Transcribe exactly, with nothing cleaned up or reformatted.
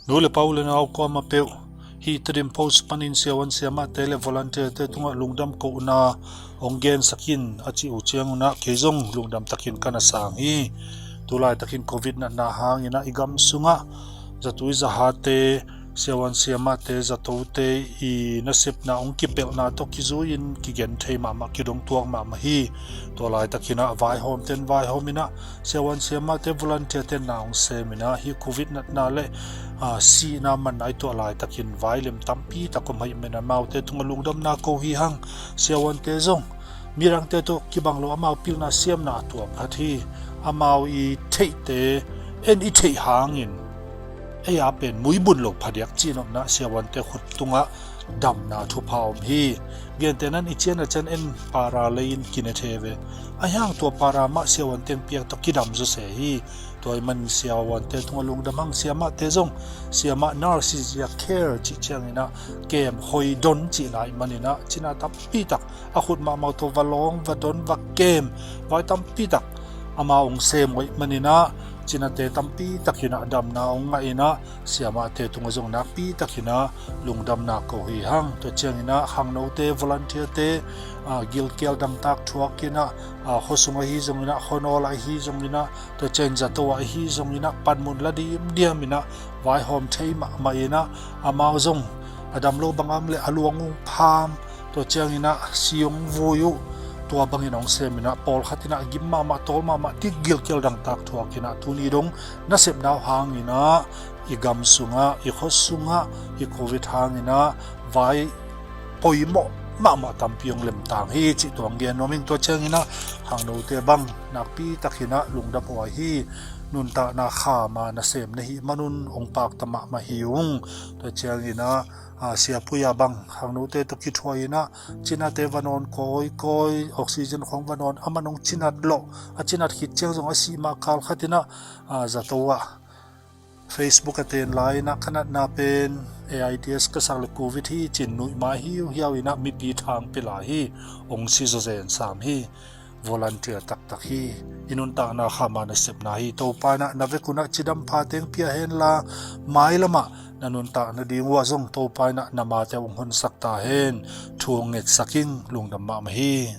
Nu le pa, u le nau kuamah peuh, hih Tedim Post panin siavuan siamahte le volunteerte tungah lungdam kohna hong gensak in a cih uh ciangun ah kei zong lungdam takin ka na sang hi. Tulaitakin covid natna hangin ah i gam sungah zatui zahate, siavuan siamahte, zatote i nasepna hong kipelhna tawh kizui-in kigen thei mahmah, kidong tuak mahmah hi. Tua laitakin ah vaihawmten vaihawm in ah, siavuan siamahte, volunteerte na hong sem in ah, hih covid natna le sihna manna i tuah laitakin vai lem tampi tak om ahih manin amaute tungah lungdamna ko hi hang. Siavuante zong midangte tawh kibang lo amau pilna siamna a tuam khat hi. Amau i theihte en i theih hangin ei a pen muibun lo phadiak cihnopna siavuante khut tungah damna thupha om hi. Gentehna-in i cian a cian en para lei-in kine thei ve. Ahi hang tua para mah siavuante hong piak tawh kidam zawseh hi. Tua ahih manin siavuante tungah lungdam hang. Siamahte zong siamah nurse i zia care cih ciangin ah kem hoi don cihna ahih manin ah cina tampi tak a khut mahmah tawh va lawng, va don, va kem, vai tampi tak amau hong sem uh ahih manin ah cinate tampi takin ah damna hong ngah in ah siamahte tungah zong nakpi takin ah lungdamna ko hi hang. Tua ciangin ah khangnote, volunteerte, gilkial dangtak thuak in ah, khuasung ahi zongin ah, khuanawl ahi zongin ah, tua ciangin zato ahi zongin ah panmun la dimdiam in ah vaihawm thei mahmah in ah, amau zong a dam lo bang a om leh a luang uh pham, tua ciangin ah si hong vui uh, tua bangin hong sem in ah, pawlkhat in ah gim mahmah, tawl mahmah, ti gilkial dangtak thuak in ah, tuni dong nasepna uh hangin ah i gam sungah, i khua sungah, i covid hangin ah vai poimawh mahmah tampi hong lemtang hi cih tua hong gen nuam ing. Tua ciangin ah khangnote bang nakpi takin ah lungdam huai hi. Nuntakna khama nasem na hih manun hong pakta mahmah hi ung. Tua ciangin ah, a, siapui a bang khangnote tawh kithuah in ah cinate va nawn kawikawi, oxygen khawng va nawn, aman hong cinat lawh, a cinat khit ciang zong a sih mah kal khat in ah, a, zato ah Facebook a ten lai in ah ka natna pen AIDS ka sak le covid hi ci-in nuih mah hiauhiau in ah mipi thang pia lai hi. Hong si zawzen sam hi. Volunteer taktak hi. I nuntakna khama nasepna hi. Topa in ah na vekun ah cidam pha teng pia henla, mailamah na nuntak nading uh ah zong Topa in ah na mate hong honsak ta hen. Thu hong ngetsak ing. Lungdam mahmah hi.